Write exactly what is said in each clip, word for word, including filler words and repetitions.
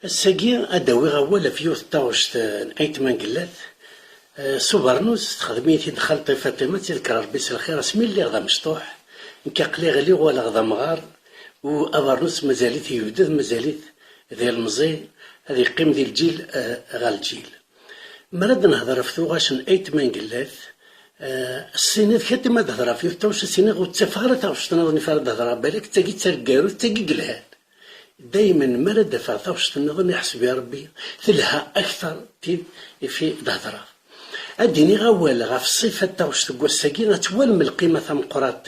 Ass-agi ad d-awiɣ awal ɣef yiwet n taɣect n Ayt Mangellat. Eh, s ubernus texdem-iyi-t-id xalti Faṭima, ad tt-id-kker Ṛebbi s lxir, asmi lliɣ d amecṭuḥ. Nekk aql-i ɣliɣ, walaɣ d amɣar, u abernus mazal-it yebded, mazal-it d ilemẓi, ad yeqqim di lǧil, eh, ɣer lǧil. Mi ara d-nehder ɣef tuɣac n Ayt Mangellat, eh, s-tiniḍ kati ma d-hedreɣ ɣef yiwet taɣect, s-tiniḍ ur ttafeɣ ara taɣect nniḍen i ara d-hedreɣ, balak d tagi d taneggarut, d tagi yelhan. Daymen mi ara d-afeɣ taɣect nniḍen, iḥseb-iyi Rebbi telha akter d tid ifi d-hedreɣ. Ad d-iniɣ awal ɣef ṣṣifa n taɣect n wass-agi, ad twalem lqima tameqqrant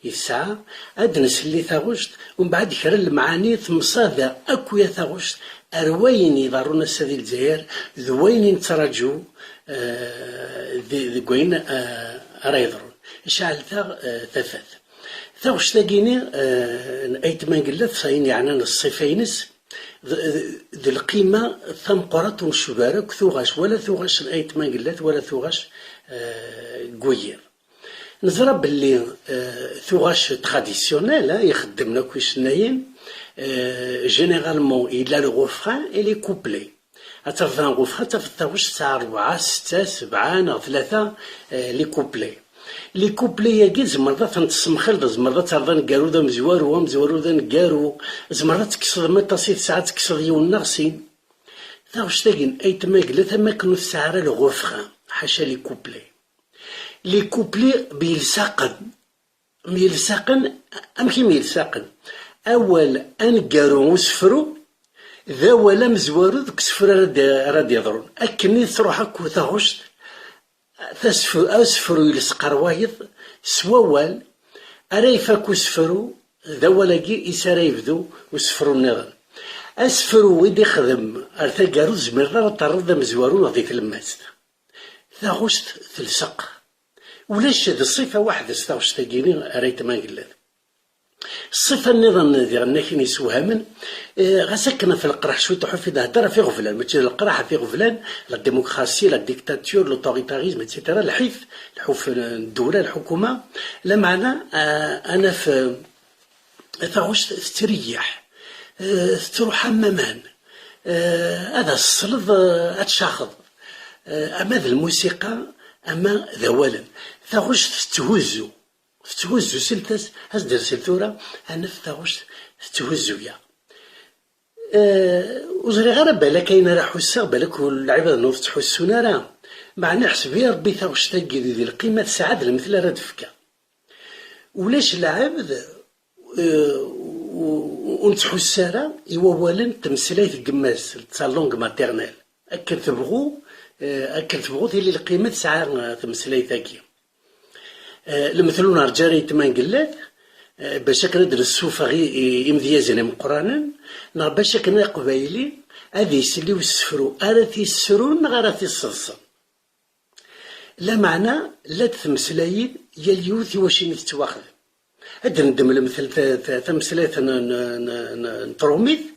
i tesɛa, ad d-nsel i taɣect, umbeɛd kra n lemɛani temsada akk ya taɣect ar wayen iḍerrun ass-a di Lezzayer, d wayen i nettraǧu, eh, di-, deg wayen, eh, ara yeḍrun. Iceɛɛel-taɣ, eh, tafat. Taɣect-agi-ni, eh, n Ayt Mangellat, s ayen yeɛnan ṣṣifa-ines, d, d, d lqima tameqqrant ur necbi ara akk tuɣac, wala tuɣac n Ayt Mangellat, wala tuɣac, eh, n wiyiḍ. Neẓra belli, eh, tuɣac traditionnel, eh, ixeddmen akk icennayen, eh, généralement, yella le refrain et les couplets. Ad tafeḍ un refrain, ad tafeḍ taɣect tesɛa rebɛa, setta, sebɛa neɣ tlata, eh, les couplets. Les couplets-agi, tzemreḍ ad ten-tessemxaleḍ, tzemreḍ ad terreḍ aneggaru d amezwaru, amezwaru d aneggaru, tzemreḍ ad tekkseḍ ma aṭas i tesɛa, ad tekkseḍ yiwen neɣ sin. Taɣect-agi n Ayt Mangellat, am akken ur tesɛi ara le refrain, ḥaca les couplets. Les couplets myelsaqen. Myelsaqen, amek i myelsaqen? Awal aneggaru usefru d awal amezwaru deg usefru ara d-, ara d-yeḍrun. Akken i tettruḥ akk taɣect, tasef-, asefru yelseq ar wayeḍ s wawal ara ifak usefru, d awal-agi is ara yebdu usefru nniḍen. Asefru i d-ixdem ar taggara ur tezmireḍ ara ad terreḍ d amezwaru neɣ di tlemmast. Taɣect telseq. Ulac d ṣṣifa waḥdes taɣect-agi-ni ara yetmangellat. Ṣṣifa nniḍen diɣen akken yessewhamen, eh, ɣas akken ɣef leqraḥ cwiṭ ḥuf i d-hedder ɣef iɣeblan, mačči d leqraḥ, ɣef iɣeblan, la démocratie, la dictature, l'autoritarisme, et cetera. Lḥif, lḥuf n ddula, lḥukuma, lameɛna, eh, ad naf, eh, taɣect tettreyyiḥ, eh, tettruḥ am waman, eh, ad as-tesleḍ, eh, ad tcaxeḍ, eh, ama d lmusiqa, ama d awalen. Taɣect tetthuzzu, tetthuzzu, slet-as, as-d nsel tura, ad naf taɣect tetthuzzu-yaɣ. Eh, ur ẓriɣ ara balak ayen ara ḥusseɣ, balak ul-, lɛibad-nni ur tettḥussun ara. Meɛna iḥseb-iyi Rebbi taɣect-agi di, di lqima tesɛa d lemtel ara d-fkeɣ. Ulac lɛebd, eh, u-, u-, ur nettḥussu ara i wawalen n tmeslayt n yemma-s, d sa langue maternelle. Akken tebɣu, eh, akken tebɣu tili lqima tesɛa, eh, tmeslayt-agi. Eh, lemtel ur nerǧa ara yetmangellat, eh, bac akken ad d-nessufeɣ i, i, imedyazen imeqqranen, neɣ bac akken Aqbayli ad isel i usefru ara t-isserun neɣ ara t-isseḍsen. Lameɛna, llant tmeslayin, yal yiwet i wacimi tettwaxdem. Ad d-neddem lemtel ta-, ta-, tameslayt n, n, n, n, n trumit,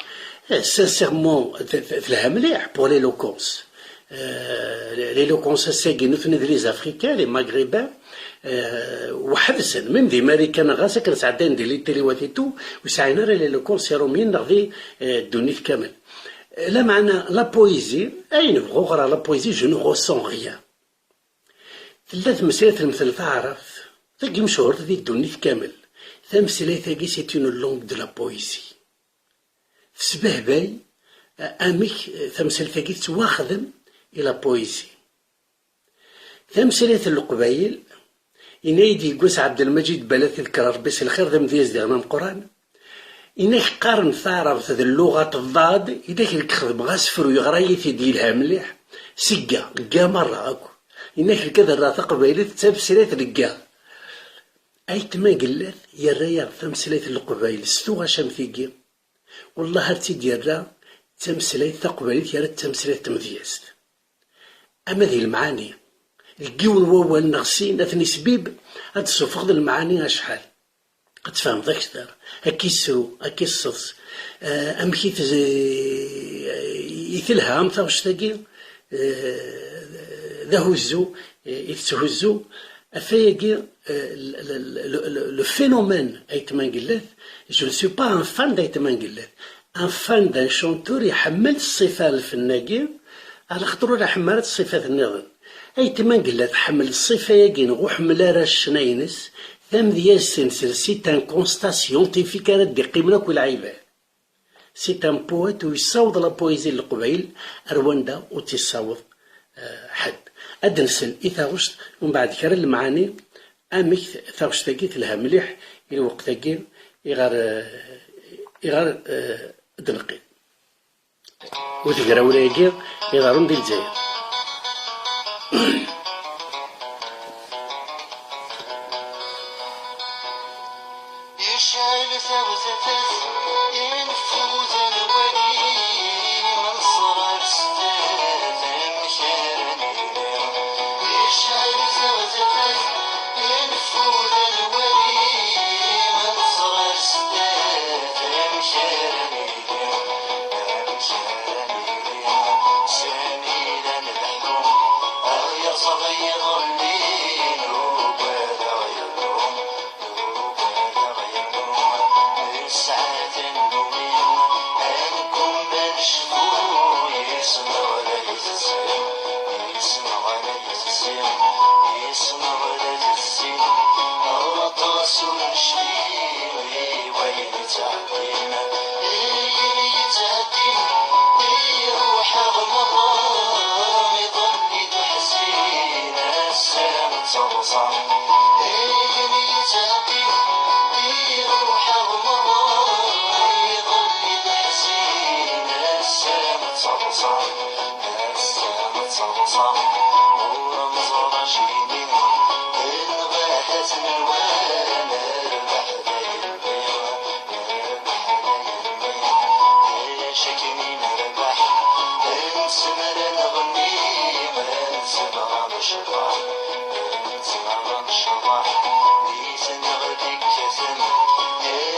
eh, sincèrement, t-, t-, telha mliḥ pour l'éloquence. Eh, l'éloquence ass-agi nutni d les Africains, les Maghrébins, eh, weḥd-sen, même d Imarikan, ɣas akken sɛeddayen di les téléwat et tout, ur sɛin ara l'éloquence Irumyen neɣ di, eh, ddunit kamel. Lameɛna, la poésie, ayen bɣu ɣer la poésie, je ne ressens rien. Tella tmeslayt n lemtel taɛrabt, tagi mechuret di ddunit kamel. Tameslayt-agi, c'est une langue de la poésie. Tesbehbay, eh, amek, eh, tameslayt-agi tettwaxdem i la poésie. Tameslayt n Leqbayel, yenna-yi-d yeggas Ɛebdelmaǧid Balat, idker Rebbi s lxir, d amedyaz diɣen ameqqran. Inak qqaren taɛrabt d lluɣa tḍad, inak nekk xedmeɣ asefru yeɣra-yi-t-id yelha mliḥ, seg ga, ga merra akk. Inak nekk ad rreɣ taqbaylit d tameslayt n ga. Ayt Mangellat yerra-yaɣ tameslayt n Leqbayel s tuɣac am tigi. Wellah ar tt-id-yerra d tameslayt taqbaylit, yerra d tameslayt n tmedyazt. Ama di lemɛani, deg yiwen wawal neɣ sin, ad ten-isbib, ad d-tessufɣeḍ lemɛani acḥal. Ad tfehmeḍ akter, ad k-isru, ad k-isseḍs, eh, amek i tez-, i telha am taɣect-agi, eh, d ahuzzu, eh, i tetthuzzu. Ɣef wayagi, eh, le, le, le, le, le phénomène Ayt Mangellat, je ne suis pas un fan d'Ayt Mangellat. Un fan d'un chanteur iḥemmel ṣṣifa n lfenn-agi, ɛla xaṭer ur iḥemmel ara ṣṣifat nniḍen. Aytma n yella tḥemmel ṣṣifa-agi neɣ ur ḥemmel ara ccna-ines, tamedyazt-nsen, c'est un constat scientifique ara d-iqqimen akk i lɛibad. C'est un poète u yessaweḍ la poésie n Leqbayel ar wanda ur tt-yessaweḍ, eh, ḥedd. Ad nsel i taɣect, umbeɛd kra n lemɛani, amek taɣect-agi telha mliḥ i lweqt-agi iɣer, eh, iɣer, eh, d-neqqim. U tegrawla-agi iḍerrun di Lezzayer. Yecɛel tawtafat, infud ad nwali, ma neṣra ar sdat amek ara nili. Yecɛel tawtafat, infud ad nwali, ma neṣra ar sdat amek ara nili. Amek ara nili, sani la nleḥḥu, aɣ yerẓ aɣ yiḍelli, nuggad aɣ yeddu. Nesɛa tannumi, ankum ma necfu, yesneɣ la yettessim, yesneɣ la yettessim, yesneɣ la yettessim. Aṭas ur necfi i wayen yettɛeddin, ayen yettɛeddin, iruḥ-aɣ merra, iḍelli d uḥzin, ass-a d taḍsa. Ayen yettɛeddin, iruḥ-aɣ merra, iḍelli d uḥzin, ass-a d taḍsa, ass-a d taḍsa. Ur neẓri acimi, neɣ ahat nwan rrbeḥ d ayen. Akken i nerbeḥ, nezmer ad nɣenni, nezmer ad necḍeḥ, nezmer ad necḍeḥ. Di tneɣ d-ikkaten,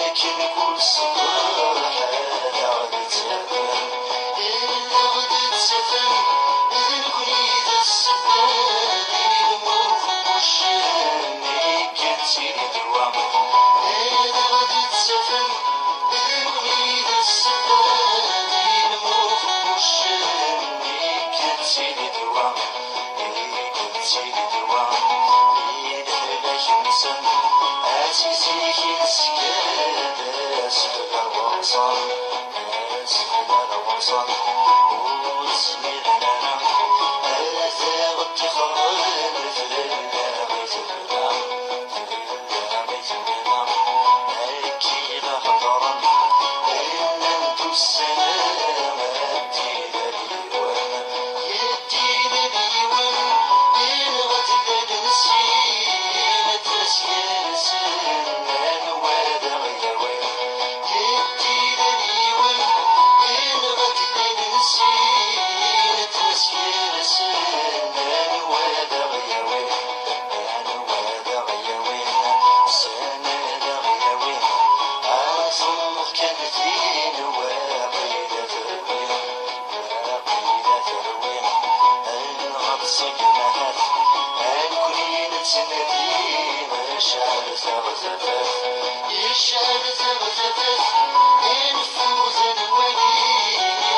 akken kul ṣṣbeḥ ad aɣ-d-ttafem. Ad aɣ-d-ttafem, d nekni i d ssebba, di lmut n wuccen, ikka-tt-id ddwa. Ad aɣ-d-ttafem, d nekni i d ssebba, di lmut n wuccen, ikka-tt-id ddwa, ikka-tt-id ddwa. Di lehlak-nsen, ad tt-iselken seg ad as-fell-aɣ waɣsan, ad as-fell-aɣ waɣsan. Ur zmiren ara ad aɣ-ṭṭixren, fell-aɣ i tebda. Akka i la heddren, nnan-d ussan-a ad d-ilal yiwen. Ad d-ilal yiwen, inɣa-t lal n sin, ad as-yersen anwa ad aɣ-yawin. Ad d-ilal yiwen, inɣa-t lal n sin, ad as-yersen anwa ad aɣ-yawin. Anwa ad aɣ-yawin, sani ad aɣ-yawin, ad nruḥ kan din, waqila terwi, waqila terwi. Ad nɣeṭṭes akken ahat, ad nekni nettnadi, acɛel taɣ tafat, yecɛel taɣ tafat, infud ad nwali,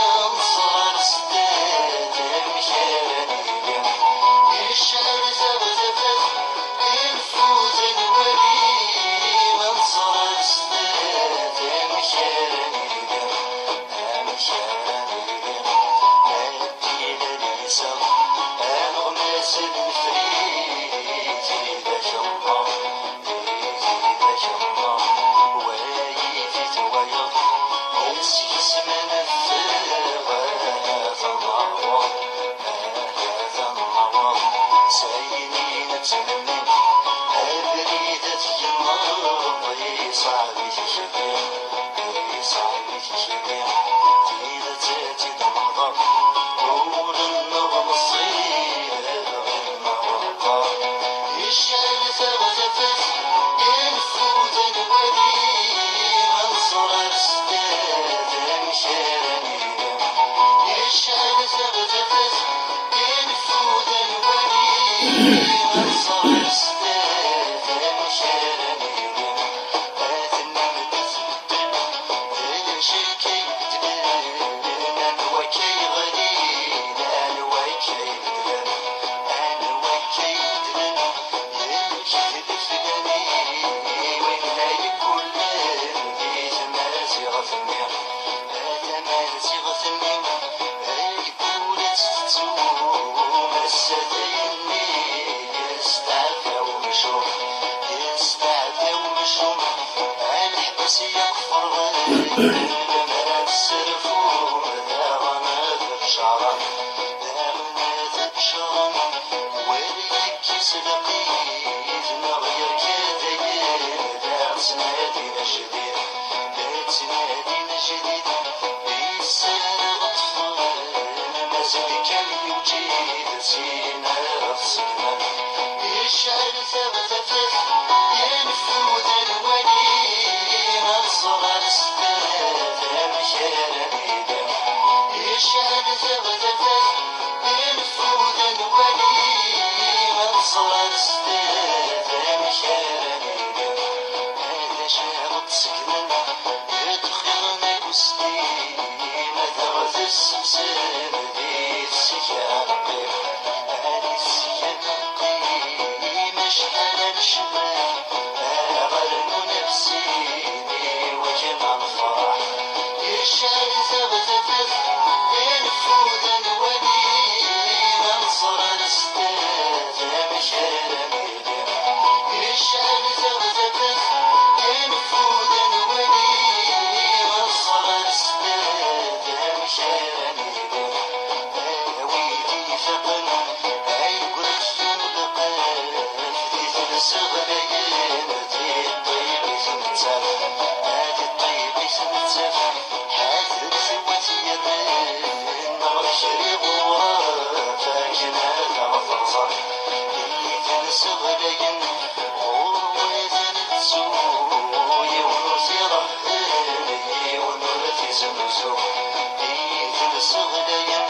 ad nṣer ar sdat, amek ara nili. Yecɛel taɣ tafat, infud ad nwali, ad nṣer ar sdat, amek ara nili, amek ara nili. Ad d-ilal yiseɣ, aneɣmas ad nefri, tidak Allah. Di tidak Allah, wayi di twayeḍ, seg-s ma neffeɣ, ad nɛawed, ad nɛawed, s ayen i nettmenni, abrid ad t-yenneḍ, iṣɛeb i tikli, iṣɛeb i tikli, tidet ad tt-id-nehḍer, ul-nneɣ meẓẓi, lebɣi-nneɣ meqqer. Yecɛel taɣ tafat, infud ad nwali, ad nẓer ar sdat amek ara nili. Yecɛel taɣ tafat, infud ad nwali, ad nẓer ar sdat amek ara nili. Ad tennam d tbeddel, d lǧil-agi. Tiɣet-nni ay kul ad tettum, ass-a dayen-nni yesteɛfa umcum, yesteɛfa umcum. A leḥbas yeqfer ɣer lemra n sserfu, daɣen ad becren, daɣen ad becren. Wali akkis lqid neɣ yerka dayen, la ttnadin ajdid, la ttnadin ajdid. Yessarɣ ṭṭfen, mazal kan yewǧid, sin ad ṣegmen. Yecɛel taɣ tafat, yenfud ad nwali, ad nẓer ar sdat amek ara nili. Yecɛel taɣ tafat, yenfud ad nwali, ad nẓer ar sdat amek ara nili. Ad acaɣ ṭṭsegnen, d xir n agustin, ad aɣ-tessemsem di tsegya n ṭṭib. Ad isegya n ṭṭib, acḥal ad necbeḥ, aɣer nunefsin i wakken ad nefreḥ. Yecɛel taɣ tafat, yenfud ad nwali, ad nẓer ar sdat amek ara nili. Yecɛel taɣ tafat, yenfud ad nwali, ad nẓer ar sdat amek ara nili. A wid ifaqen, ay gret tunelqaft, di tmesɣlayen, di ṭṭiq i tnettaf, a di ṭṭiq i tnettaf. Ḥadet wat yerran, neɣ kra iɣuraf, akken ad aɣ-terẓem. I ten-sseɣlayen, ɣur-wat ad nettu, yiwen ur t-iṛebben, yiwen ur t-iznuzu. I ten-sseɣlayen,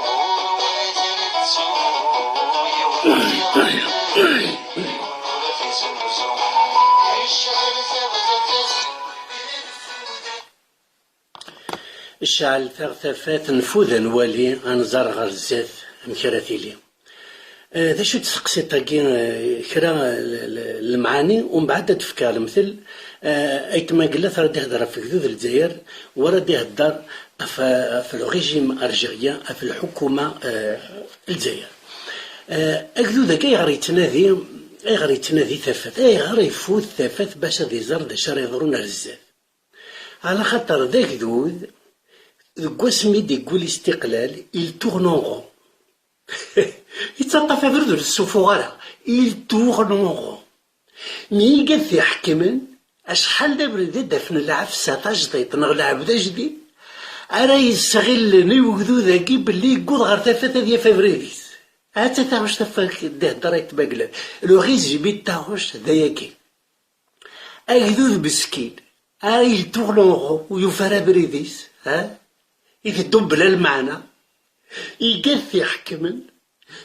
ɣur-wat ad nettu, yiwen ur t-iṛebben, yiwen ur t-iznuzu. Yecɛel taɣ tafat, Cɛel taɣ tafat, nfud ad nwali, ad nẓer ɣer zdat amek ara tili. Eh, d acu-tt teqsiṭ-agi, eh, kra, eh, l-, l-, lemɛani, umbeɛd ad d-fkeɣ lemtel, eh, aytma Gellat ara d-ihedder ɣef ugdud n Lezzayer, wara d-ihedder ɣef, ɣef le régime algérien, ɣef lḥukuma, eh, n Lezzayer. Eh, agdud-agi ayɣer yettnadi, ayɣer yettnadi tafat? Ayɣer ifud tafat bac ad iẓer d acu ara yeḍrun ar zdat? Ɛla xaṭer d agdud, deg wasmi i d-iggul istiqlal, il tourne en rond. Yettaṭṭaf abrid ur yessufuɣ ara, il tourne en rond. Mi igad t-iḥekmen, acḥal d abrid i d-afen lɛefsa tajdiṭ neɣ lɛebd ajdid, ara yesɣillen i ugdud-agi belli yewweḍ ɣer tafat ad yaf abrid-is. Atta taɣect ɣef d-ihedder aytma Gellat. Le résumé n taɣect d ayagi. Agdud meskin, ah, il tourne en rond, ur yufi ara abrid-is, ah, iteddu mebla lmeɛna. Igad t-iḥekmen,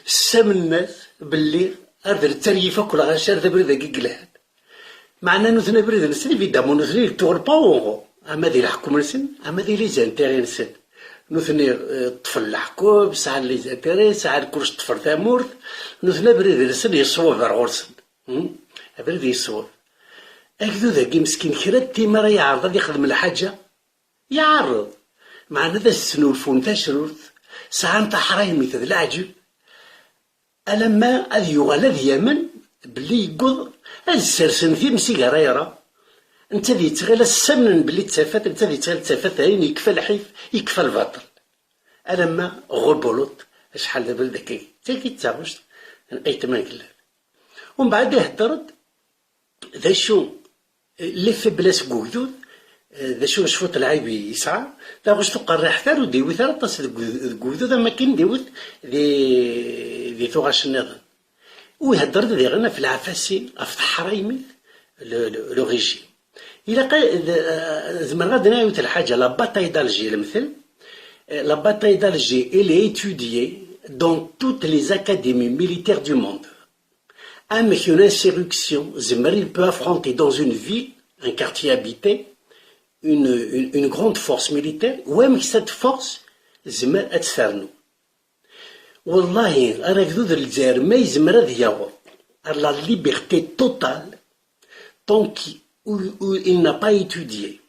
ssamen-as belli ar d netta ara yif akk lɣaci ar d abrid-agi yelhan. Meɛna nutni abrid-nsen, évidemment, nutni il tourne pas en rond, ama di leḥkem-nsen, ama di les intérêts-nsen. Nutni, eh, ṭṭfen leḥkem, sɛan les intérêts, sɛan kullec, ṭṭfen tamurt, nutni abrid-nsen yeṣweb ar ɣur-sen. Hmm? Abrid yeṣweb. Agdud-agi meskin, kra n timi ara yeɛreḍ ad yexdem lḥaǧa, yeɛreḍ. Meɛna ad as-snulfun tacrurt, sɛan taḥraymit d leɛǧeb, alamma ad yuɣal ad yamen belli yewweḍ ad ssersen times i gar ayra. Netta ad yettɣil, ad ssamnen belli d tafat, netta ad yettɣil d tafat, dayen yekfa lḥif, yekfa lbaṭel. Alamma rebolote, acḥal d abrid akkagi. D tagi d taɣect n aytma Gellat. Umbeɛd ihedder-d d acu, les faiblesses n ugdud, d acu cwiṭ lɛib i yesɛa, taɣect ur qerriḥet ara, ur d-iwit ara aṭas deg ug-, deg ugdud am akken d-iwit di, di tuɣac nniḍen. U ihedder-d diɣen ɣef lɛafasi, ɣef teḥraymit, le, le, le régime. Ilaq ad, zemreɣ ad d-nawi yiwet lḥaǧa, la bataille d'Alger, lemtel. La bataille d'Alger, elle est étudiée dans toutes les académies militaires du monde. Amek une insurrection, zemmer, il peut affronter dans une ville, un quartier habité, une, une, une grande force militaire, ou amek cette force, zemmer, ad ternu. Wallahi, ar agdud n Lezzayer ma yezmer ad yaweḍ ar la liberté totale, tant qu'il, où, où il n'a pas étudié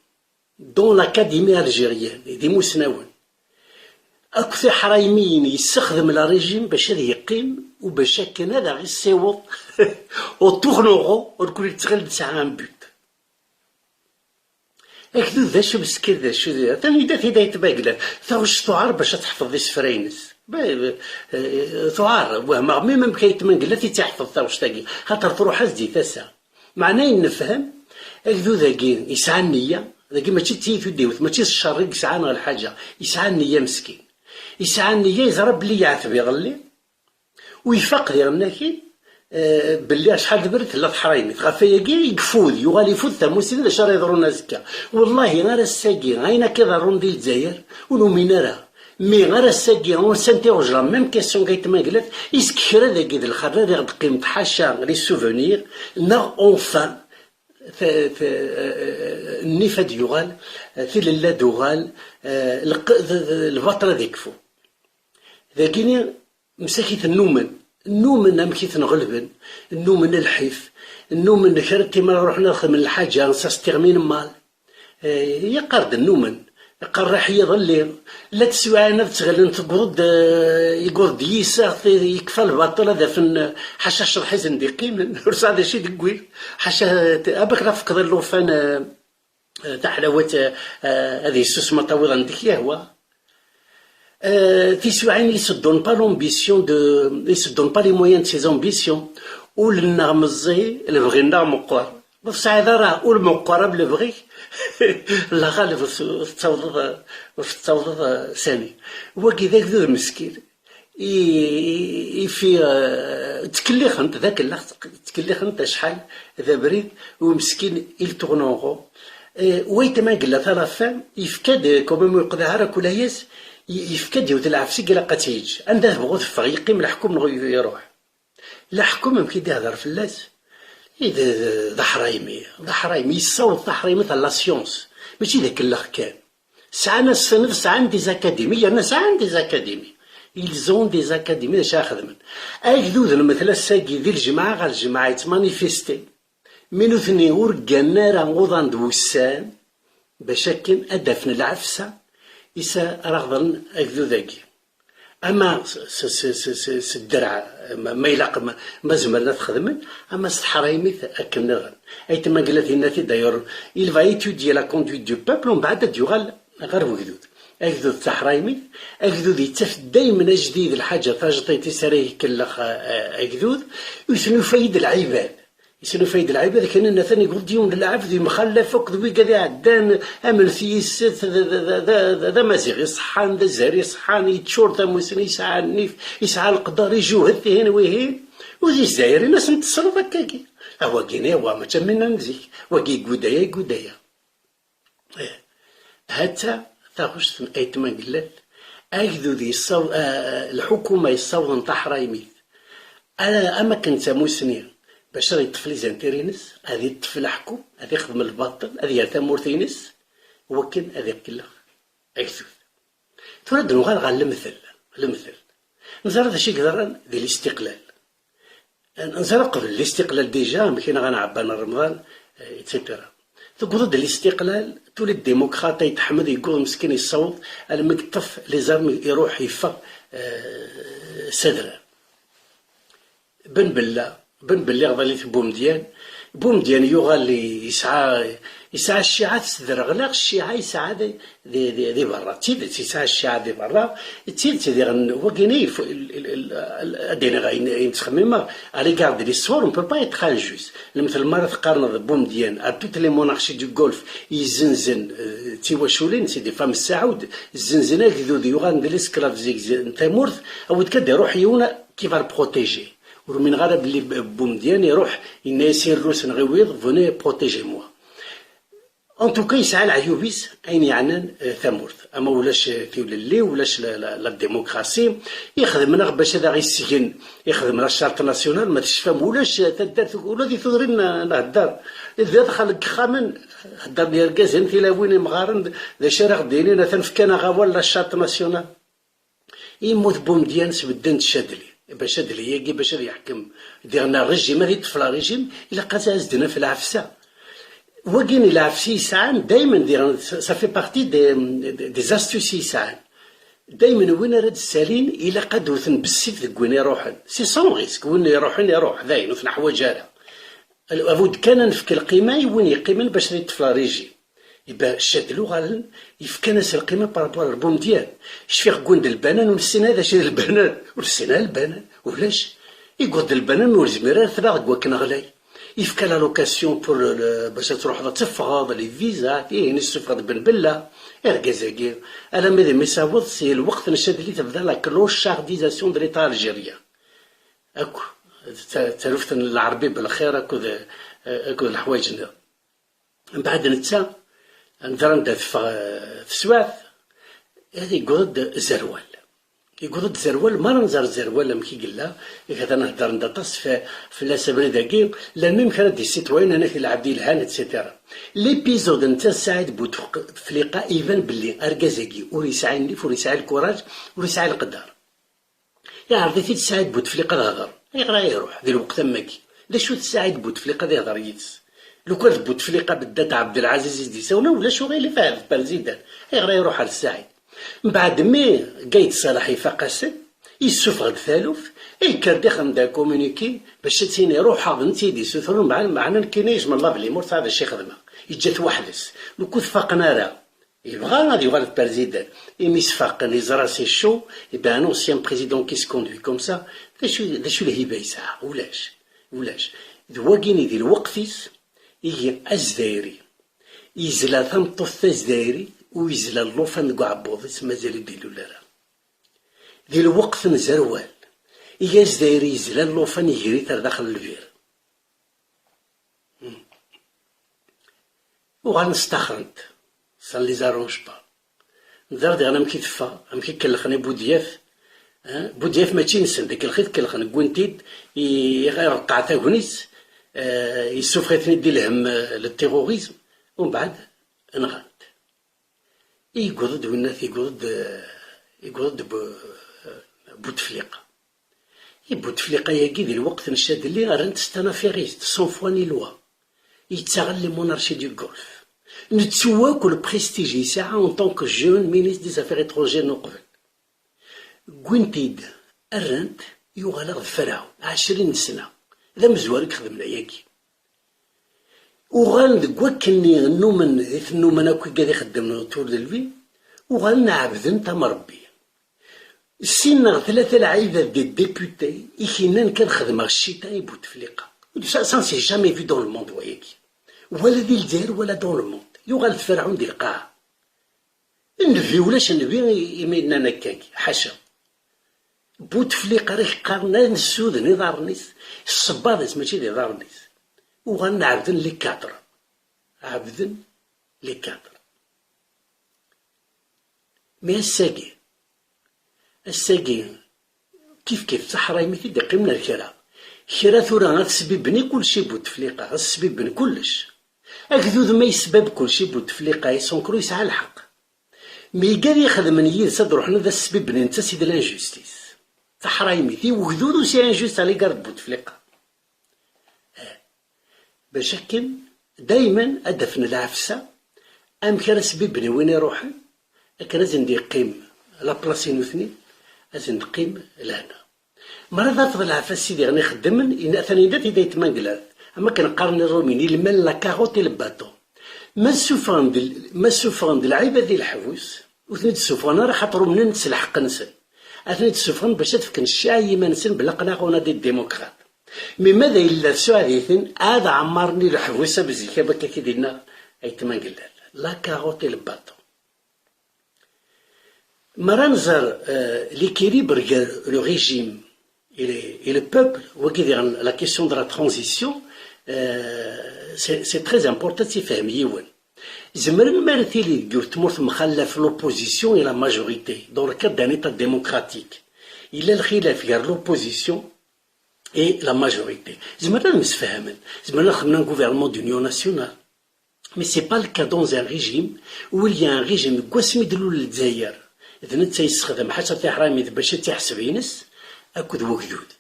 dans l'académie algérienne, d imusnawen, Akk tiḥraymiyin yessexdem la régime bac ad yeqqim u bac akken ad aɣ-issiweḍ au tournant rond, ur ken-yettɣil tesɛa un but. Agdud d acu meskin, d acu d atan yedda-t-id ayt Mangellat. Taɣect tuɛer bac ad teḥfeḍ isefra-ines. Ba- eh, tuɛer, wehmeɣ mi amek ayt Mangellat i tt-iḥfeḍ taɣect-agi, xaṭer truḥ-as di tasa. Meɛna ayen nefhem, agdud-agi yesɛa nniya, dagi mačči d tiyita i d-iwet, mačči d cceṛ i yesɛan ɣer lḥaǧa, yesɛa nniya meskin. Yesɛa nniya, yeẓra belli yeɛteb iḍelli, u ifaq diɣen akkin, eh, belli acḥal d abrid tella teḥraymit. Ɣef wayagi i ifud, yuɣal ifud tamussni d acu ara yeḍrun azekka. Wallahi ar ass-agi, ayen akka iḍerrun di Lezzayer, ur numin ara. Mi ar ass-agi, on s'interroge la même question qu'ayt Mangellat, est-ce que kra dagi d lxerra i ɣ-d-qqimeḍ ḥaca les souvenirs, neɣ enfin, t- t- eh, nnif ad yuɣal, tilelli ad tuɣal, eh, lq- d- d- lbaṭel ad ikfu. Dagini, msakit nnumen, nnumen amek i ten-ɣelben, nnumen lḥif, nnumen kra n timra ruḥen ad xedmen lḥaǧa, ça se termine mal. Eh, yeqqar-d nnumen, yeqqar raḥ yiḍelli, la teswiɛin ad ttɣilen tewweḍ-d, eh, yewweḍ-d yiseɣ, t- yekfa lbaṭel ad afen, eh, ḥaca cceḍḥ i sen-d-iqqimen, ur sɛa d acu i d-wwin, ḥaca t- abak la tfekkeḍ llufan, eh, eh, taḥlawit, eh, eh, ad yessusem ad tawiḍ anda i k-yehwa. Euh, tiswiɛin, ils se donnent pas l'ambition de, ils se donnent pas les moyens de ses ambitions. Ul-nneɣ meẓẓi, lebɣi-nneɣ meqqer. Ur tesɛiḍ ara ul meqqer am lebɣi-k, la ɣaleb ur s- ur tettawḍeḍ, ur tettawḍeḍ, eh, sani. Wagi d agdud meskin. I, i, i fi, eh, ttkellixen-t, d akellax, ttkellixen-t acḥal d abrid, u meskin, il tourne en rond. Eh, wayt ma yella talafin, yefka-d, quand même, ur yeqḍiɛ ara kulayas, y- yefka-d yiwet n lɛefs i ilaq ad tt-yeǧǧ. Anda tebɣu teffeɣ, yeqqim leḥkum neɣ iruḥ. Leḥkum amek i d-ihder fell-as? I d, d, d aḥraymi, d aḥraymi, yessaweḍ taḥraymit à la science, mačči d akellex kan. Sɛan asenf, sɛan des académies, yerna sɛan des académies. Ils ont des académies, d acu ara xedmen? Agduden metla ass-agi di lǧemɛa ɣer lǧemɛa yettmanifesti. Mi nutni ur gganen ara uḍan d wussan, bac akken ad d-afen lɛefsa, is ara ɣḍen agdud-agi. Ama s, s, s, s, s, s ddreɛ, ma, ma ilaq, ma, ma zemren ad t-xedmen, ama s teḥraymit akken nniḍen. Ayt Mangellat yenna-t-id, d'ailleurs, il va étudier la conduite du peuple, umbeɛd ad d-yuɣal ɣer wegdud. Agdud d taḥraymit, agdud yettaf daymen ajdid, lḥaǧa tajdiṭ is ara ikellex, a, a, agdud, u yesnulfa-yi-d lɛibad. Yesnulfa-yi-d lɛibad, kan atan yewweḍ-d yiwen n lɛebd yemxallaf akk d wigad iɛeddan, am Nefyis, d, d, d, d, d, d amaziɣ iṣeḥḥan, d azar iṣeḥḥan, yeččur tamusni, yesɛa nnif, yesɛa leqder, ijuhed tihin wihin. U di Zzayer-in asen-tesleḍ akkagi. A wagini, wa mačči am winna n zik, wagi yegguday-a, yegguday-a. Eh, hatta taɣect n Ayt Mangellat, agdud yessaw-, eh, lḥukuma yessawḍen taḥraymit. Ala, am akken d tamusni, bac ad yeṭṭef les intérêts-ines, ad yeṭṭef leḥkum, ad ixdem lbaṭel, ad yerr tamurt-ines, wakken ad iqellex agdud. Tura ad nuɣal ɣer lemtel, lemtel. Neẓra d acu i yeḍran di listiqlal. Neẓra qbel listiqlal déjà, amek i nɣan Ɛebban Remḍan, eh, et cetera. Tewweḍ-d listiqlal, tuli ddimukrat, Ayt Ḥmed yewweḍ meskin yessaweḍ almi yeṭṭef les armes, iruḥ yeffeɣ, eh, s adrar. Ben Bella, Ben Bella iɣḍel-it Bumedyan. Bumedyan yuɣal i-, yesɛa, yesɛa cciɛa tesderɣel-aɣ, cciɛa yesɛa di, di, di, di berra. D tidet, yesɛa cciɛa di berra. D tidet, diɣen, wagini, il faut, il, il, il, ad d-iniɣ ayen, ayen ttxemmimeɣ, à l'égard de l'histoire, on peut pas être injuste. Lemtel mi ara teqqareḍ Bumedyan, à toutes les monarchies du Golfe, yezzenzen, euh, d tiwaculin, c'est des femmes ssaɛud, zzenzen agdud yuɣalen d l'esclave, zegzen tamurt, awi-d kan ad iruḥ yiwen qui va le protéger. Ur umineɣ ara belli B-, Bumedyan iruḥ, yenna-yas i rrus neɣ i wiyeḍ, venez, protégez-moi. En tout cas, yesɛa leɛyub-is, ayen yeɛnan, eh, tamurt. Ama ulac, eh, tiwlelli, ulac la, la, la démocratie. Ixdem-aɣ bac ad aɣ-issgen, ixdem la charte nationale, ma tecfam, ulac, eh, taddart, ula di tudrin, eh, nhedder. D adxal n yexxamen, heddren yergazen, tilawin, imɣaren, d, d acu ara ɣ-d-inin, atan fkan-aɣ awal la charte nationale. Yemmut Bumedyan, sbedden-t Cadli. Ba Cadli-agi bac ad yeḥkem diɣen régime, ad yeṭṭef la régime, ilaq ad as-d-naf lɛefsa. Wagini lɛefsa i yesɛan, daymen diɣen, ça, ça fait partie des, des astuces i yesɛan. Daymen win ara d-ssalin, ilaq ad d-wten bessif deg win iruḥen. C'est sans risque, win iruḥen iruḥ, dayen, ur t-neḥwaǧ ara. Abud kan ad nefk lqima i win yeqqimen bac ad yeṭṭef la régie. Iba Ccadel uɣalen, yefkan-as lqima par rapport ar Bumedyan. Cfiɣ wwin-d lbanan, ur nessin ara d acu i d lbanan. Ur nessin ara lbanan. Ulac. Yewweḍ-d lbanan, ur yezmir ara ad t-naɣ deg wakken ɣlay. Yefka la location pour le, le, bac ad truḥeḍ ad teffɣeḍ, les visas, tihin yessufeɣ-d Ben Bella. Argaz-agi, alammi d mi saweḍ, si lweqt n Ccadel i tebda la clochardisation de l'État algérien. Akk, ta-, taluft n Lɛerbi belxir akked, akked leḥwayeǧ-nni. Mbeɛd netta, nẓer anda teffeɣ, eh, teswiɛt, eh, yewweḍ-d Zerwal. Yewweḍ-d Zerwal, mi ara nẓer Zerwal amek i yella, hatan heddren-d aṭas f-, fell-as abrid-agi, llan même kra des citoyens nnan-ak d lɛebd yelhan, et cetera. L'épisode netta Saɛid Bouteflika iban belli argaz-agi ur yesɛi nnif, ur yesɛi lkuraj, ur yesɛi leqder. Iɛreḍ-it-id Saɛid Bouteflika ad hedren. Ayɣer ara iruḥ di lweqt am wagi? D acu-t Saɛid Bouteflika ad ihder yid-s? Lukan d Bouteflika beddat Ɛebdelɛaziz i s-d-isawlen, ulac uɣilif, ahat d Perzidan. Ayɣer ara iruḥ ar Saɛid? Mbeɛd mi Gayd Salaḥ ifaq-asen, yessufeɣ-d taluft, yekker-d ixdem-d akumyuniki bac ad s-yini ruḥeɣ d netta i d-issutren, meɛna, meɛna nekkini yejmeɛ Allah belli ma ur tesɛiḍ d acu i xedmeɣ. Yeǧǧa-t weḥd-s. Lukan ur t-faqen ara. Yebɣa ad yuɣal d perzidan. Imi sfaqen, yeẓra c'est chaud, et ben un ancien président qui se conduit comme ça, d acu, d acu lhiba yesɛa? Ulac, ulac. D wagini di lweqt-is, ihi azdayri yezla tameṭṭut tazdayri, u yezla llufan deg uɛebbuḍ-is, mazal ur d-ilul ara. Di lweqt n Zerwal, ihi azdayri yezla llufan, iger-it ar daxel n lbir. Uɣalen staxren-t, ça ne les arrange pas. Nẓer diɣen amek i teffeɣ, amek i kellxen i Budyaf. Hein? Budyaf mačči nsen, d akellex i t-kellxen, wwin-t-id, i-, ireqqeɛ tagnit, eh, yessufeɣ-iten-id di lhemm, eh, le terrorisme, umbeɛd nɣan-t. I yewweḍ-d winna, yewweḍ-d, eh, yewweḍ-d Bu-, eh, Butefliqa. I Butefliqa-yagi di lweqt n Cadli rran-t c'est un affairiste, sans foi ni loi. Yettaɣ les monarchies du Golfe. Nettu akk le prestige yesɛa en tant que jeune ministre des Affaires étrangères n uqbel. Wwin-t-id, rran-t, yuɣal-aɣ d Ferɛun, ɛecrin n sna. D amezwaru i ixedmen ayagi. Uɣalen deg wakken-nni nnumen, i ten-nnumen akk igad ixeddmen autour de lui, uɣalen ɛebden-t am Rebbi. Sin neɣ tlata lɛibad des députés i k-yennan kan xedmeɣ ccita i Butefliqa. Ça, ça ne s'est jamais vu dans le monde wayagi. Wala di Lezzayer, wala dans le monde. Yuɣal-d Ferɛun di lqaɛa. Nnbi, ulac nnbi i, imi yennan akkagi, ḥaca. Butefliqa ara k-qqaren ad nessuden iḍarren-is, ssebbaḍ-is mačči d iḍarren-is. Uɣalen ɛebden les cadres. Ɛebden les cadres. Mais ass-agi, ass-agi, kif kif d taḥraymit i d-iqqimen ar kra. Kra tura ad sbibben i kullec i Butefliqa, ad sbibben kullec. Agdud ma yesbab kullec i Butefliqa, Isonkro yesɛa lḥeqq. Mi igad ixedmen yid-s ad ruḥen ad as-sbibben netta, c'est de l'injustice. Taḥraymit i ugdud aussi injuste à l'égard de Butefliqa. Eh, bac akken daymen ad d-afen lɛefsa, amek ara sbibben i win iruḥen, akken ad sen-d-yeqqim la place i nutni, ad sen-d-teqqim lehna. Mi ara tafeḍ lɛefsa sidi ɣen ixeddemen, in-, atan yedda-t-id aytma n Glad. Am akken qqaren Iṛumiyen, il mêle la carotte et le bâton. Ma ssufɣen-d l-, ma ssufɣen-d lɛibad di leḥbus, ur ten-id-ssufɣen ara xaṭer umnen s lḥeqq-nsen. Ad ten-id-ssufɣen bac ad fken cciɛ i yiman-nsen belli aql-aɣ on a des démocrates. Mi ma d ay yella tsuɛed-iten, ad ɛemmren i leḥbus am zik, am akka i t-id-yenna aytma n Glad. La carotte et le bâton. Mi ara nẓer, euh, l'équilibre gar le régime et le, et le peuple, wagi diɣen la question de la transition, euh, c'est, c'est très important ad tt-ifhem yiwen. Zemren mi ara tili deg yiwet tmurt mxallaf l'opposition et la majorité, dans le cadre d'un État démocratique, yella lxilaf gar l'opposition et la majorité. Zemren ad msefhamen, zemren ad xedmen un gouvernement d'union nationale. Mais c'est pas le cas dans un régime où il y a un régime, deg wasmi d-tlul Lezzayer, d netta yessexdam ḥaca tiḥraymit bac ad tiḥseb ines akked wegdud.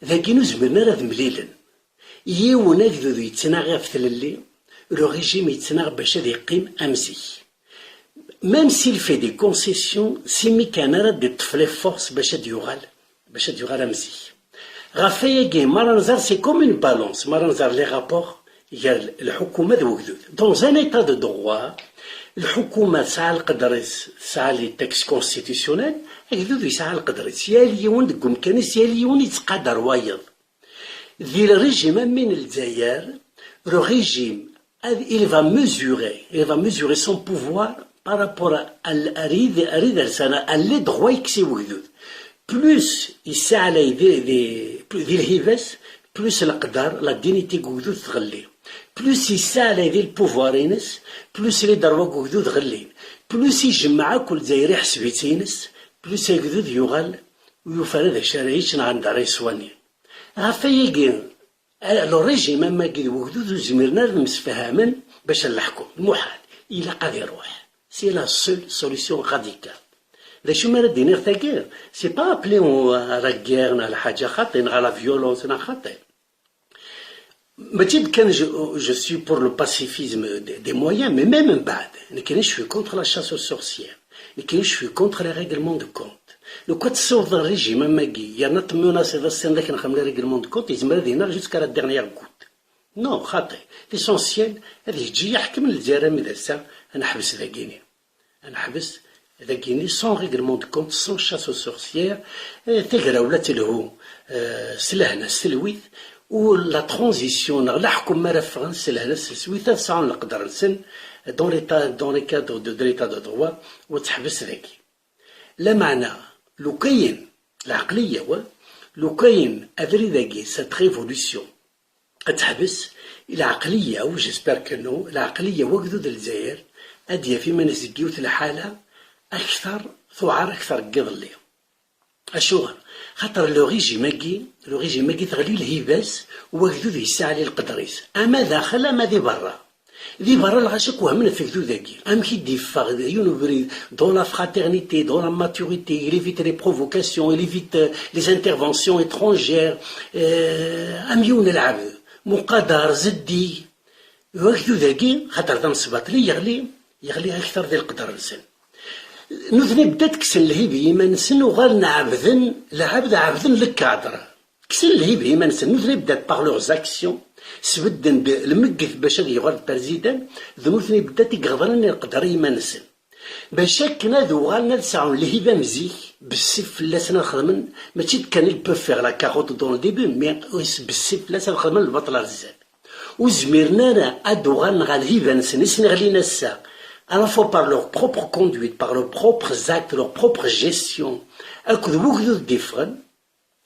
Dagi ur zmiren ara ad mlilen. Yiwen agdud yettnaɣ ɣef tlelli, le régime yettnaɣ bac ad yeqqim am zik. Même s'il fait des concessions, si mi kan ara d-iṭṭef les forces bac ad d-yuɣal, bac ad d-yuɣal am zik. Ɣef wayagi, mi ara nẓer, c'est comme une balance, mi ara nẓer les rapports gar lḥukuma d wegdud. Dans un état de droit, lḥukuma tesɛa lqedr-is, tesɛa les textes constitutionnels, agdud yesɛa lqedr-is. Yal yiwen deg umkan-is, yal yiwen yettqadar wayeḍ. Di le régime am win n Lezzayer, le régime, il va mesurer, il va mesurer son pouvoir par rapport à, à, à, à les droits i yekkes i wegdud. Plus yessaɛlay di, di, di lhiba-s, plus leqder, la dignité n wegdud tɣelli. Plus yessaɛlay di le pouvoir-ines, plus les droits n wegdud ɣellin. Plus ijemmeɛ akk Lezzayer iḥseb-itt ines, plus agdud yuɣal ur yufi ara d acu ara yečč neɣ anda ara yeswani. Ɣef wayagi, le régime am wagi d wegdud ur zmiren ara ad msefhamen bac ad leḥken. Muḥal. Ilaq ad iruḥ. C'est la seule solution radicale. D acu mi ara d-iniɣ tagi? C'est pas appeler à la guerre neɣ lḥaǧa xaṭi, neɣ à la violence neɣ xaṭi. Mačči d kan je, je suis pour le pacifisme des, des moyens, mais même mbeɛd, nekkini je suis contre la chasse aux sorcières. Nekkini je suis contre les règlements de compte. Lukan tessiwḍeḍ régime am wagi, yerna temyunaseḍ ass-n d akken nxeddem les règlements de compte, yezmer ad inaɣ jusqu'à la dernière goutte. Non, xaṭi. L'essentiel, ad yeǧǧi yaḥkem Lezzayer armi d ass-a, ad neḥbes dagini. Ad neḥbes dagini, sans règlement de compte, sans chasse aux sorcières, eh, tagrawla ad telhu, eh, s lehna, s telwit, u la transition, neɣ leḥkem mi ara ffɣen s lehna, s telwit, ad sɛun leqder-nsen dans l'état, dans le cadre de, de l'état de droit, u ad teḥbes dagi. Lameɛna, lukayen, lɛeqliya, wa, lukayen abrid-agi, cette révolution, ad teḥbes, lɛeqliya, u j'espère que non, lɛeqliya n wagdud n Lezzayer ad d-yaf iman-is deg yiwet lḥala akter tuɛer akter n yiḍelli. Acuɣer? Xaṭer le régime-agi, le régime-agi teɣli lhiba-s, u wagdud yessaɛli lqedr-is, ama daxel ama di berra. Di berra lɣaci akk wehmen ɣef wegdud-agi. Amek i d-iffeɣ yiwen ubrid dans la fraternité, dans la maturité, il évite les provocations, il évite, euh, les interventions étrangères, euh, am yiwen n lɛebd, muqadar, zeddig. Wagdud-agi, xaṭer d amesbaṭli, yeɣli, yeɣli akter di leqder-nsen. Nutni bedda kksen lhiba i yiman-nsen, uɣalen ɛebden, lɛebd ɛebden le cadre. Kksen lhiba i yiman-nsen, nutni bedda par leurs actions, sbedden-d lmeggit bac ad yuɣal d président, d nutni bedda i iɣeḍlen i leqder i yiman-nsen. Bac akken ad uɣalen ad sɛun lhiba am zik, bessif fell-asen ad xedmen, mačči d kan ils peuvent faire la carotte dans le début, mais bessif fell-asen ad xedmen lbaṭel ar zdat. Ur zmiren ara ad uɣalen ɣer lhiba-nsen i sen-iɣlin ass-a, à la fois par leur propre conduite, par leurs propres actes, leur propre gestion, akked wugdud d-iffɣen,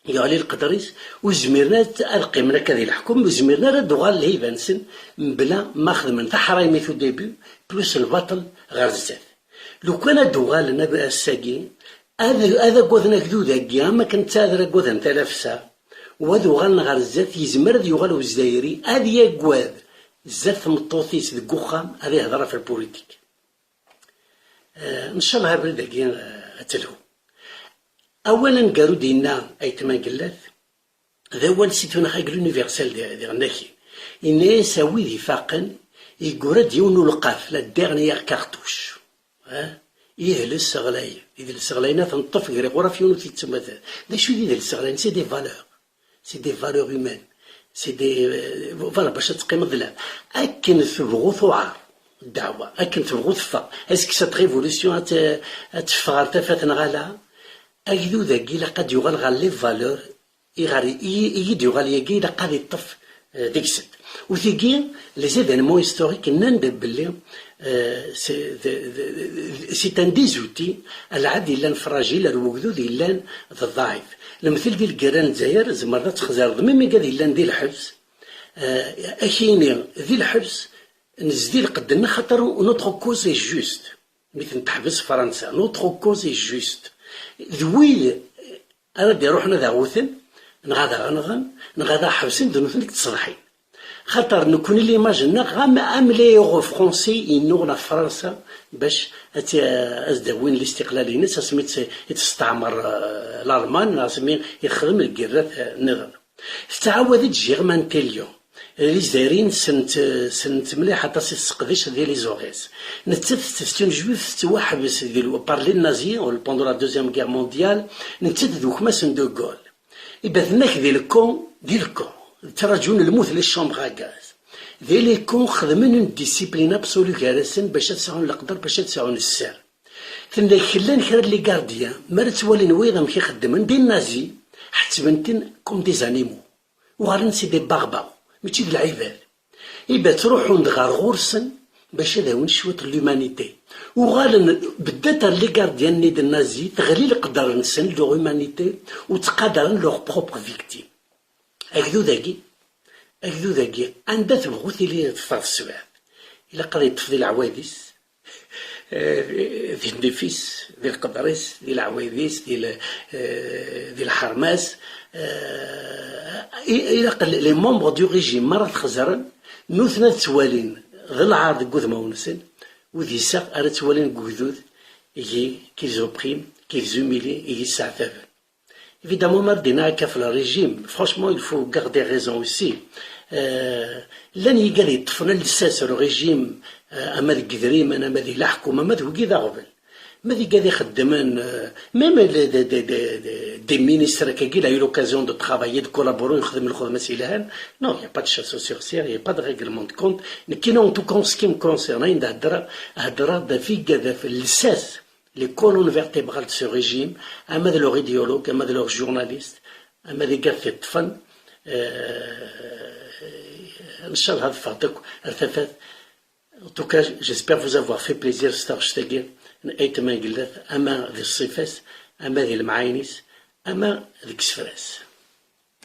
yeɣli leqder-is, ur zmiren ara ad qqimen akka di leḥkem, ur zmiren ara ad uɣal lhiba-nsen, mebla ma xedmen taḥraymit au début, plus lbaṭel ɣer zdat. Lukan ad uɣalen ab-, ass-agi, ad, ad agaden agdud-agi, am akken ttaɛad ara agaden talafsa, u ad uɣalen ɣer zdat, yezmer ad yuɣal uzdayri, ad yagad zdat tmeṭṭut-is deg uxxam, ad ihder ɣef lpulitik. Eh, ncallah abrid-agi, eh, ad telhu. Awal aneggaru d-yenna aytma Gellat, d awal c'est une règle universelle di, diɣen akkin. Yenna-yas a wid ifaqen, yeggura-d yiwen ulqaf, la dernière cartouche. Eh? Idles ɣlayen. Idles ɣlayen ad ten-ṭṭef gar iɣuraf yiwen ur t-yettmettat. D acu i d idles ɣlayen? C'est des valeurs. C'est des valeurs humaines. C'est des, euh, voilà, bac ad teqqimeḍ d la. Akken tebɣu tuɛer ddeɛwa, akken tebɣu teffeɣ. Est-ce que cette révolution ad t-, ad teffeɣ ɣer tafat neɣ ala? Agdud-agi ilaq ad yuɣal ɣer les valeurs, i ɣer i, i yi-d-yuɣal yagi ilaq ad iṭṭef, euh, deg-sent. U tigi, les événements historiques nnan-d belli, euh, c'est, de, de, de, c'est un des outils, lɛebd yellan fragile, ar wegdud yellan d ḍɛif. Lemtel di lgirra n Lezzayer, tzemreḍ ad texzireḍ, même igad yellan di lḥebs, euh, ad k-yini, di lḥebs, nezdi lqedd-nneɣ, xaṭer notre cause est juste. Mi ten-teḥbes Fransa, notre cause est juste. D wid ara d-iruḥen ad aɣ-wten, neɣ ad aɣ-nɣen, neɣ ad aɣ-ḥebsen, d nutni i yettṣeḍḥin. Xaṭer nekkni l'image-nneɣ am, am les héros français yennuɣen ɣef Fransa bac ad tt-, ad s-d-awin listiqlal-ines asmi i tt-, i tt-testeɛmer, eh, Lalman, neɣ asmi i texdem lgirrat, eh, nniḍen. Tettɛawad-d Germaine Tellion. Lizzarin ssnent, ssnent mliḥ aṭas i tesseqdec di les horaires. Nettat, c'est une juive, tettwaḥbes di le, par les nazis pendant la Deuxième Guerre mondiale. Nettat d wekmas n De Gaulle. Iba tenna-k di le camp, di le camp, ttraǧun lmut, les chambres à gaz. Di le camp xedmen une discipline absolue gar-asen bac ad sɛun leqder, bac ad sɛun sser. Tenna-k llan kra n les gardiens, mi ara ttwalin wiyaḍ amek i xeddmen, des nazis, ḥettben-ten comme des animaux. Uɣalen c'est des barbares, mačči d lɛibad. Iba ttruḥun-d ɣer ɣur-sen bac ad awin cwiṭ n l'humanité. Uɣalen beddat ar les gardiens-nni d nazi, teɣli leqder-nsen, leur humanité, u ttqadaren leurs propres victimes. Agdud-agi, agdud-agi, anda tebɣu tili teffeɣ teswiɛt, ilaq ad yeṭṭef di leɛwayed-is, eh, di nnif-is, di leqder-is, di leɛwayed-is, di le-, eh, di lḥerma-s. Eh, i-, ilaq l-, les membres du régime, mi ara t-xezren, nutni ad ttwalin d lɛar deg wudmawen-nsen, u d iseɣ ara ttwalin deg ugdud, i qui-, qu'ils oppriment, qu'ils humilient, i qui sseɛtaben. Évidemment, ma d-yenna akka ɣef le régime, franchement, il faut garder raison aussi. Euh, llan yigad yeṭṭfen llsas ɣer le régime, euh, ama deg idrimen, ama di leḥkuma, ama d wigi d aɣbel. Ma d igad ixeddmen, euh, même les, des, des, des, des, des ministres, akkagi, il a eu l'occasion de travailler, de collaborer, yexdem lxedma s yelhan. Non, il n'y a pas de chasse aux sorcières, il n'y a pas de règlement de compte. Nekkini, en tout cas, en ce qui me concerne, ayen d-heddreɣ, heddreɣ-d ɣef igad, ɣef llsas, les colonnes vertébrales de ce régime, ama d leur idéologue, ama d leur journaliste, ama d igad t-yeṭṭfen, euh, ncallah ad ffɣent akk ar tafat. En tout cas, j'espère vous avoir fait plaisir s taɣect-agi n aytma Igellat, ama di ṣṣifa-s, ama di lemɛayen-is, ama deg isefra-s.